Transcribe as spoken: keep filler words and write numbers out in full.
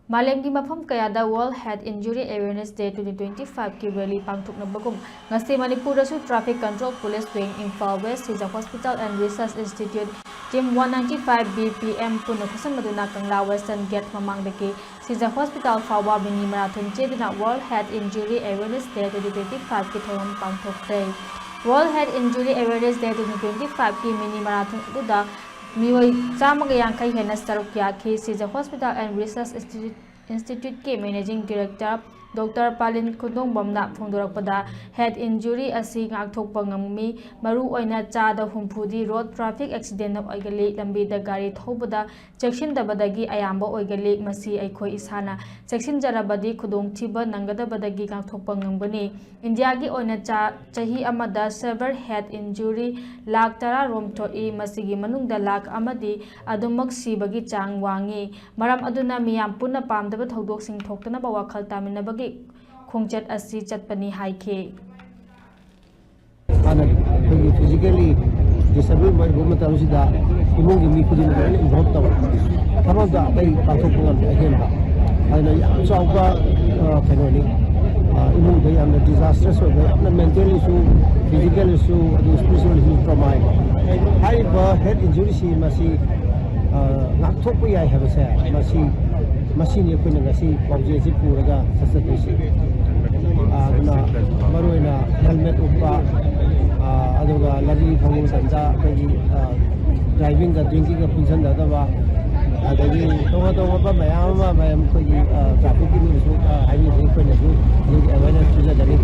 ꯃꯥꯂꯦꯝꯒꯤ ꯃꯐꯝ ꯀꯌꯥꯗ World Head Injury Awareness Day twenty twenty-five ꯀꯤ rally ꯄꯥꯡꯊꯣꯛꯅꯕꯒꯨꯝ, ꯉꯁꯤ ꯃꯅꯤꯄꯨꯔꯗꯁꯨ Traffic Control Police Wing, Imphal West, Sijak Hospital and Research Institute, Team one ninety-five B P M ꯄꯨꯟꯅ ꯈꯨꯠꯁꯝꯅꯗꯨꯅ ꯀꯪꯂꯥ Western Gate ꯃꯃꯥꯡꯗꯒꯤ Sijak Hospital ꯐꯥꯎꯕ mini marathon ꯆꯦꯟꯗꯨꯅ World Head Injury Awareness Day twenty twenty-five ꯀꯤ ꯊꯧꯔꯝ ꯄꯥꯡꯊꯣꯛꯈ꯭ꯔꯦ꯫ World Head Injury Awareness Day twenty twenty-five ꯀꯤ mini marathon ꯑꯗꯨꯗ ꯃꯤꯑꯣꯏ ꯆꯥꯝꯃꯒ ꯌꯥꯡꯈꯩ ꯍꯦꯟꯅ ꯁꯔꯨꯛ ꯌꯥꯈꯤ꯫ Sijak Hospital and Research Institute Institute ꯀꯤ Managing Director Doctor ꯄꯥꯂꯤꯟ ꯈꯨꯟꯗꯣꯡꯕꯝꯅ ꯐꯣꯡꯗꯣꯔꯛꯄꯗ, head injury ꯑꯁꯤ ꯉꯥꯛꯊꯣꯛꯄ ꯉꯝꯃꯤ, ꯃꯔꯨꯑꯣꯏꯅ ꯆꯥꯗ ꯍꯨꯝꯐꯨꯗꯤ road traffic accident ꯅ ꯑꯣꯏꯒꯜꯂꯤ꯫ ꯂꯝꯕꯤꯗ ꯒꯥꯔꯤ ꯊꯧꯕꯗ ꯆꯦꯛꯁꯤꯟꯗꯕꯗꯒꯤ ꯑꯌꯥꯝꯕ ꯑꯣꯏꯒꯜꯂꯤ꯫ ꯃꯁꯤ ꯑꯩꯈꯣꯏ ꯏꯁꯥꯅ ꯆꯦꯛꯁꯤꯟꯖꯔꯕꯗꯤ ꯈꯨꯗꯣꯡꯊꯤꯕ ꯅꯪꯒꯗꯕꯗꯒꯤ ꯉꯥꯛꯊꯣꯛꯄ ꯉꯝꯒꯅꯤ꯫ ꯏꯟꯗꯤꯌꯥꯒꯤ ꯑꯣꯏꯅ ꯆꯥ-, ꯆꯍꯤ ꯑꯃꯗ severe head injury ꯂꯥꯈ ꯇꯔꯥ ꯔꯣꯝ ꯊꯣꯛꯏ꯫ ꯃꯁꯤꯒꯤ ꯃꯅꯨꯡꯗ ꯂꯥꯈ ꯑꯃꯗꯤ ꯑꯗꯨꯃꯛ ꯁꯤꯕꯒꯤ ꯆꯥꯡ ꯋꯥꯡꯉꯤ꯫ ꯃꯔꯝ ꯑꯗꯨꯅ ꯃꯤꯌꯥꯝ ꯄꯨꯟꯅ ꯄꯥꯝꯗꯕ ꯊꯧꯗꯣꯛꯁꯤꯡ ꯊꯣꯛꯇꯅꯕ ꯋꯥꯈꯜ ꯇꯥꯃꯤꯟꯅꯕꯒꯤ ꯈꯣꯡꯆꯠ ꯑꯁꯤ ꯆꯠꯄꯅꯤ ꯍꯥꯏꯈꯤ꯫ ꯍꯥꯟꯅ ꯑꯩꯈꯣꯏꯒꯤ physically disable ꯑꯣꯏꯕ ꯃꯇꯝꯁꯤꯗ ꯏꯃꯨꯡꯒꯤ ꯃꯤ ꯈꯨꯗꯤꯡꯃꯛ ꯂꯣꯏꯅ involve ꯇꯧꯋꯦ꯫ ꯊꯕꯛꯇ ꯑꯇꯩ ꯄꯥꯡꯊꯣꯛꯄ ꯉꯝꯗꯦ ꯑꯍꯦꯟꯕ꯫ ꯑꯗꯨꯅ ꯌꯥꯝ ꯆꯥꯎꯕ, ꯑ, ꯀꯩꯅꯣꯅꯤ꯫ ꯑ, ꯏꯃꯨꯡꯗ ꯌꯥꯝꯅ disastrous ꯑꯣꯏꯕ, ꯌꯥꯝꯅ mentally ꯁꯨ, physically ꯁꯨ, ꯑꯗꯨ spiritually ꯁꯨ trauma ꯑꯣꯏꯕ꯫ ꯍꯥꯏꯔꯤꯕ head injury ꯁꯤ ꯃꯁꯤ, ꯑ, ꯉꯥꯛꯊꯣꯛꯄ ꯌꯥꯏ ꯍꯥꯏꯕꯁꯦ ꯃꯁꯤ, ꯃꯁꯤꯅꯤ ꯑꯩꯈꯣꯏꯅ ꯉꯁꯤ ꯄꯥꯎꯖꯦꯜꯁꯤ ꯄꯨꯔꯒ ꯆꯠꯆꯗꯣꯏꯁꯤ꯫ ꯑ, ꯑꯗꯨꯅ ꯃꯔꯨꯑꯣꯏꯅ helmet ꯎꯞꯄ, ꯑ, ꯑꯗꯨꯒ ꯂꯝꯕꯤ ꯊꯧꯕ ꯃꯇꯝꯗ ꯑꯩꯈꯣꯏꯒꯤ, ꯑ, driving ꯒ drinking ꯒ ꯄꯨꯟꯁꯤꯟꯅꯗꯕ, ꯑꯗꯒꯤ ꯇꯣꯉꯥꯟ ꯇꯣꯉꯥꯟꯕ ꯃꯌꯥꯝ ꯑꯃ ꯃꯌꯥꯝ ꯑꯩꯈꯣꯏꯒꯤ, ꯑ, traffic ꯀꯤ rules ꯁꯨ, ꯑ, ꯍꯥꯏꯕꯤꯕꯒꯤ ꯑꯩꯈꯣꯏꯅꯁꯨ ꯑꯗꯨꯒꯤ awareness ꯄꯤꯖꯒꯅꯤ꯫